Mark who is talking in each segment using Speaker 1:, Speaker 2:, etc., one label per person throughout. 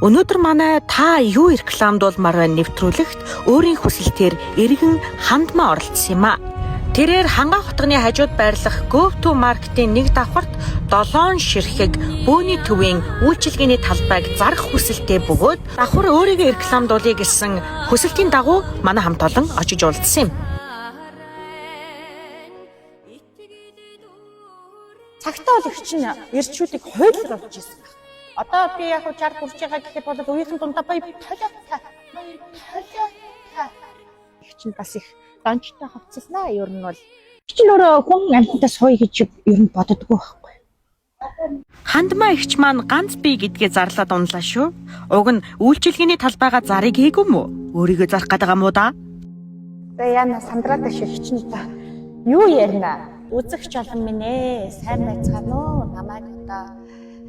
Speaker 1: Өнөөдөр манай та юу рекламдуулмаар байна нэвтрүүлэгт өөрийн хүсэлтээр иргэн Хандмаа оролцсон юм а. Тэрээр Хангай хотгоны хажууд байрлах Go to Market-ийн нэг давхарт 7 ширхэг бөөний төвийн үйлчилгээний талбайг зарах хүсэлтэй бөгөөд давхар өөрийгөө рекламдуулъя гэсэн хүсэлтийн дагуу манай хамт олон очиж уулзсан юм.
Speaker 2: Цагтаа бол их чинь эрчүүдийг хуйлар болж ирсэн байх. Одоо би яг 60 хүрч байгаа гэхэд бол үеийнхэн дундаа баяр толиотой. Баяр толиотой. Их чинь бас их дончтой хувцалнаа ер нь бол. Их чинь өөрөө хүн амьтантай сууя гэж ер нь боддгоо байхгүй.
Speaker 1: Хандмаа эгч маань ганц бие гэдгээ зарлаад унлаа шүү. Уг нь үйлчилгээний талбайгаа зарыг хийгээгүй юм уу? Өөрийгөө зарах гэдэг юм уу да?
Speaker 2: За яана сандраад шиг их чинь одоо юу ярина? Үзэгч олон минь сайн байцгаана уу? Намайг одоо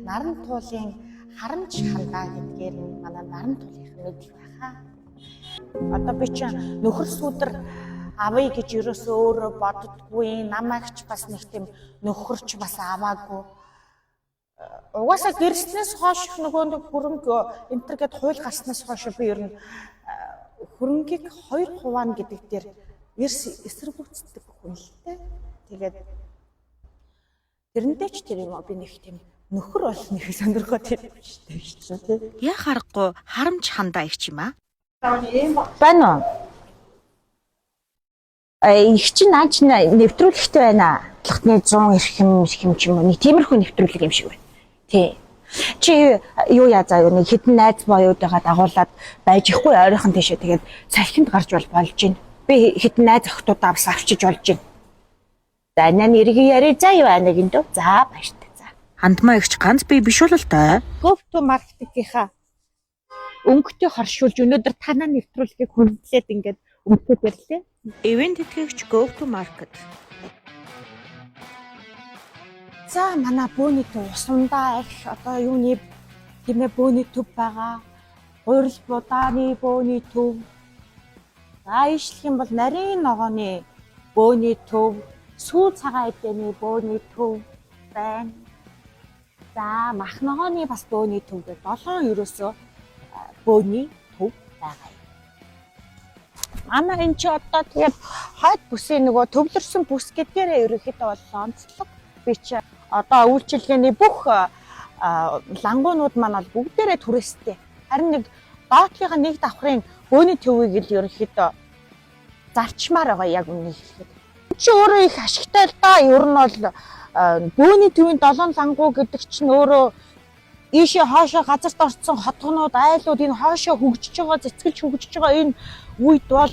Speaker 2: Наран туулын харамч хандаа гэдгээр нь манай Наран туулынхан мэдэх байхаа. Одоо би чинь нөхөр сүдэр авъя гэж ерөөсөө өөрөө боддггүй, намайг ч бас нэг тийм нөхөрч бас аваагүй. Угаасаа гэрснээс хойш нөгөө нэг хөрөнгө энтер гэд хууль гарснаас хойш би ер нь хөрөнгийг хоёр хуваана гэдэг дээр эрс эсэргүүцдэг хүн л дээ. Тэгээд тэрнтэй ч тэр юм би нэг тийм нөхөр бол нэг сонирхоод тэр биш чинь тий.
Speaker 1: Яа харахгүй харамч хандаа эгч юм а.
Speaker 2: Байна уу? Их чинь наа чинь нэвтрүүлэгтэй байна. Лохтны 100 эрхэм эрхэм ч юм уу нэг тиймэрхүү нэвтрүүлэг юм шиг байна. Тий. Чи юу яа заа юу нэг хідэн найз боёудыгаа дагуулад байж ихгүй ойрхон тийшээ тэгээд салхинд гарч бол болж гин. Би хідэн найз охтуудаа бас авчиж болж гин. За наа нэргийг яриа за юу аа нэг энэ дөө. За баяртай. За.
Speaker 1: Хандмаа эгч ганц бие биш бол той.
Speaker 2: Go to marketing-ийнхаа өнгөтэй хоршуулж өнөөдөр танаа нэвтрүүлгийг хүндлээд ингээд өнгөтэй бэрлээ.
Speaker 1: Ивент тэтгэгч Go to Market.
Speaker 2: За манай бөөний төв усундаа их одоо юуны тийм ээ бөөний төв байгаа. Гурил будааны бөөний төв. За ийшлэх юм бол нарийн ногооны бөөний төв, сүү цагаан эдэний бөөний төв байна. За мах ногооны бас бөөний төв гэдэг 7 ерөөсөө бөөний төв байгаа юм. Манай энэ чи одоо тэгээд хойд бүсийн нөгөө төвлөрсөн бүс гэдгээрээ ерөнхийдөө бол онцлог. Би чи одоо үйлчилгээний бүх лангуунууд маань бол бүгдээрээ түрээстэй. Харин нэг доотлынхаа нэг давхрын бөөний төвийг л ерөнхийдөө зарчмаар байгаа яг үннийг хэлэхэд. Чи өөрөө их ашигтай л да. Ер нь бол бөөний төвийн 7 лангуу гэдэг чинь өөрөө ийшээ хоошоо газарт орцсон хотгонууд, айлууд энэ хоошоо хөгжиж байгаа, цэцгэлж хөгжиж байгаа энэ үед бол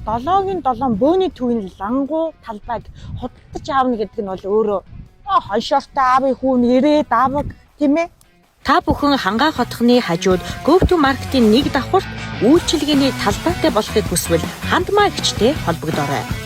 Speaker 2: 7-гийн 7 бөөний төвийн лангуу талбайг худалдаж аавна гэдэг нь бол өөрөө хоншоортой аавын хүүн ирээд аваг тийм ээ.
Speaker 1: Та бүхэн Хангай хотхны хажууд Go to Market-ийн нэг давхарт үйлчилгээний талбайтай болохыг хүсвэл Хандмаа эгчтэй холбогдоорой.